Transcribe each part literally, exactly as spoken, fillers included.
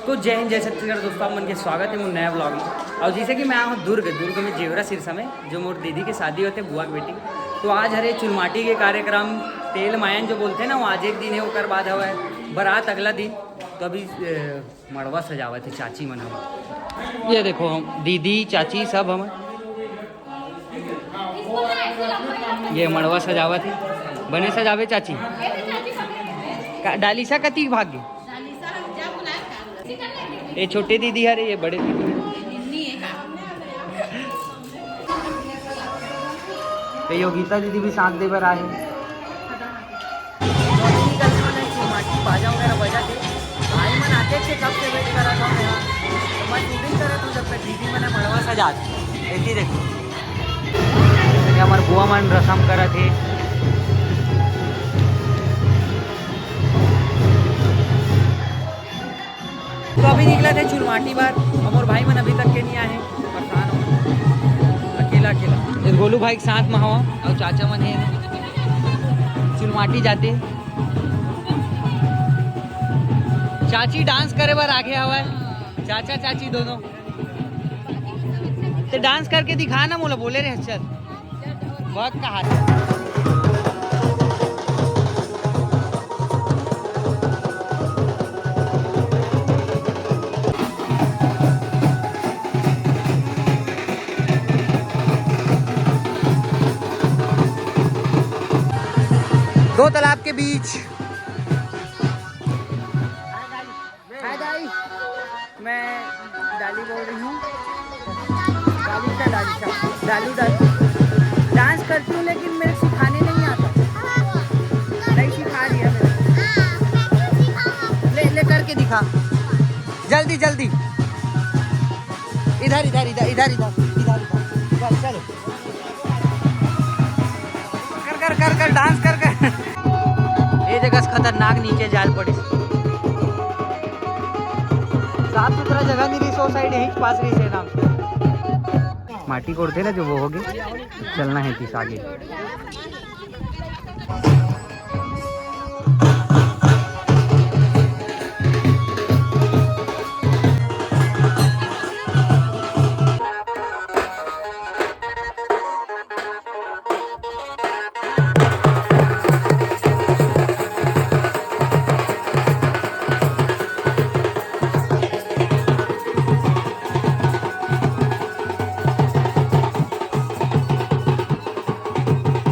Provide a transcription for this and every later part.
तो जय हिंद, जय छत्तीसगढ़ दोस्तों, आप मन के स्वागत हे मोर नया vlog में। अउ जइसे कि मैं आए हंव दुर्ग, दुर्ग में जेवरा सिरसा में, जो मोर दीदी के शादी होथे बुआ के बेटी। तो आज हरे चुलमाटी के कार्यक्रम, तेल मायन जो बोलथे ना, वो आज एक दिन हे, ओकर बाद हवय बरात अगला दिन। तो अभी, अ, मड़वा सजावत हे चाची मन ह। ये देखो, हम दीदी, चाची सब हमन ये मड़वा सजावत हे। बने सजावे चाची। का, डालीसा कति भाग गे? ये छोटे दीदी हरे, ये बड़े दीदी हरे। ये योगिता दीदी भी साथ दे बर आए हे। चुलमाटी बाजा वगैरह बजा के भाई मन आते थे, कब से वेट करत हंव मैं। तो मैं शूटिंग करत हंव, जब तक दीदी मन मड़वा सजात। एती देखो, ये हमर बुआ मन रसम करत हे। तो अभी निकलत हे चुलमाटी बर, अउ मोर भाई मन अभी तक के नहीं आए हे, परेशान हो, अकेला अकेला। ये गोलू भाई के साथ में हवा, अउ चाचा मन हे, चुलमाटी जाते। चाची डांस करे बर आगे हवय, चाचा चाची दोनों। तो डांस करके दिखा ना, मोला बोले रहे, चल। बहुत कहा था। दो तालाब के बीच। हाय गाइस, मैं डाली बोल रही हूँ। डाली का, डाली का, डालू, डालू। डांस करती हूँ लेकिन मेरे सिखाने नहीं आता। नहीं सिखा रही है मेरे। ले, ले करके दिखा। जल्दी, जल्दी। इधर, इधर, इधर, इधर, इधर, इधर, इधर, चलो। कर, कर, कर, कर, डांस कर, कर। ये जगह से खतरनाक नीचे जाल पड़ी। साफ सुथरा जगह नहीं रही, सो साइड यहीं के पास रही से नाम। माटी कोड़ते ना जो वो होगे, चलना हे तीस आगे।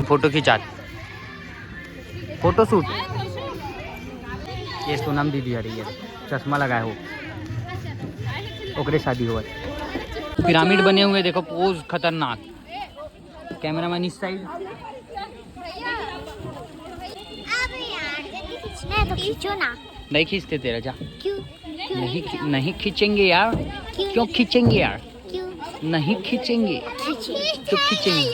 फोटो खिंचात, फोटो शूट। ये सोनम दीदी हरे, ये चश्मा लगाए हो, ओकरे शादी होवत। पिरामिड बने हुए, देखो, पोज खतरनाक। कैमरामैन इस साइड। नहीं तो खींचो ना। नहीं खींचते तेरा, जा। क्यों? क्यों नहीं खी-, नहीं खींचेंगे यार। क्यों? क्यों खींचेंगे यार? क्यों? नहीं खींचेंगे। खींचेंगे। तो खींचेंगे।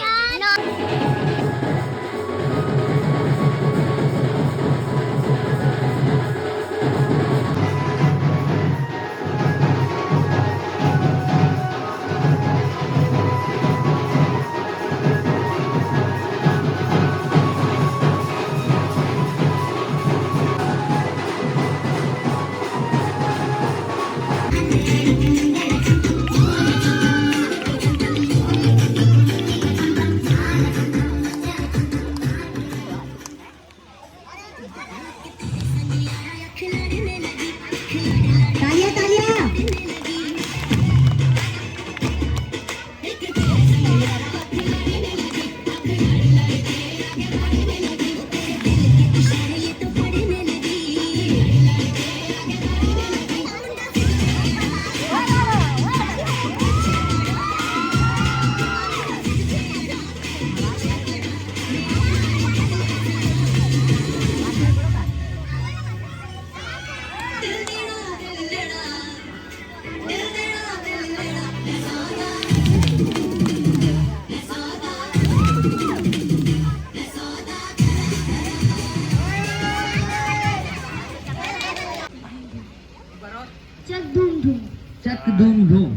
चक धूम धूम। चक धूम धूम।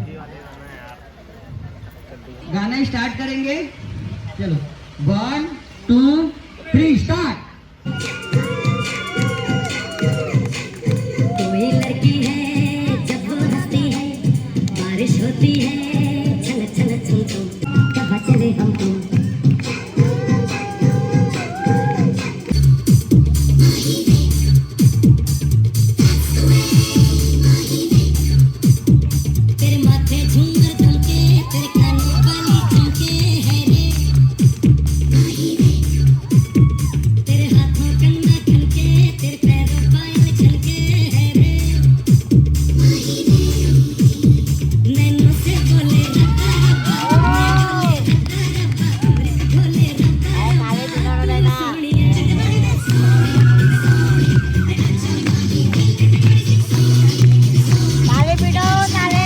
गाना स्टार्ट करेंगे, चलो, वन, टू, थ्री, स्टार्ट। कोई लड़की है जब छल छल छल छल, कहाँ चले हम तुम? तेरे माथे झूमर झुमके, तेरे कानों वाली झुमके है रे। तेरे हाथों कंगना खनके, तेरे पैरों पायल छनके है रे। नैनों से बोले रब्बा रब्बा, नैनों से बोले रब्बा रब्बा, अमृत घोले रब्बा रब्बा, सोनिया। ताली पीटो, ताली।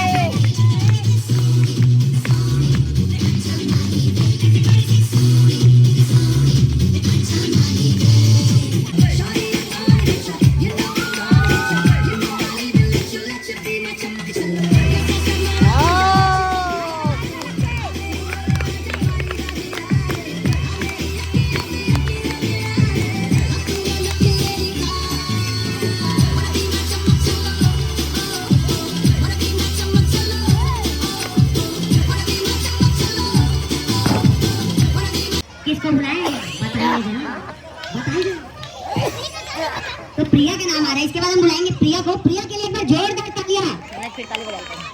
किसको बुलाएं? बताइए जरा, बताइए। तो प्रिया का नाम आ रहा है, इसके बाद हम बुलाएंगे प्रिया को। प्रिया के लिए एक बार जोरदार तालियां।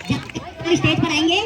जब तक स्टेज पर आएंगे।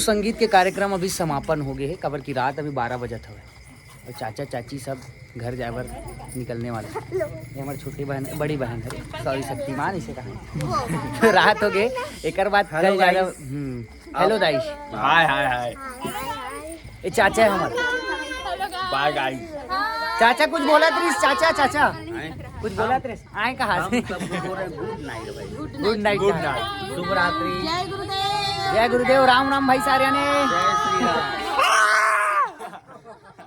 संगीत के कार्यक्रम अभी समापन हो गए हे, काबर कि रात अभी बारह बजत हवय अउ चाचा चाची सब घर जाए बर निकलने वाला हे। ये हमर छोटी बहन, बड़ी बहन हे, सॉरी, शक्तिमान इसे कहा। तो रात हो गए, एकर बाद कल ज्यादा। हम्म, हेलो दाई। हाय हाय हाय। ये चाचा हे हमर। बाय गाइस। चाचा कुछ बोलत रहिस, चाचा, चाचा कुछ बोलत रहिस। आए कहाँ से? गुड नाइट भाई। गुड नाइट। गुड नाइट। शुभ रात्रि। जय गुरुदेव, राम राम भाई सारे ने।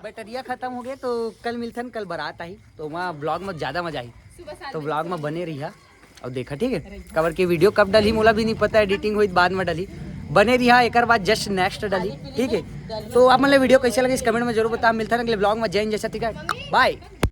बैटरिया खत्म हो गए तो कल मिलथन, कल बारात आही तो वहाँ ब्लॉग में ज्यादा मजा आही। तो ब्लॉग में बने रहिहा अउ देखा, ठीक है? काबर कि वीडियो कब डलही मोला भी नहीं पता, एडिटिंग होई बाद में डलही। बने रहिहा, एकर बाद जस्ट नेक्स्ट डलही, ठीक है? तो आप मन ला वीडियो कैसे लगे इस कमेंट में जरूर बता। मिलथन अगले ब्लॉग में। जय हिंद, जय छत्तीसगढ़, बाय।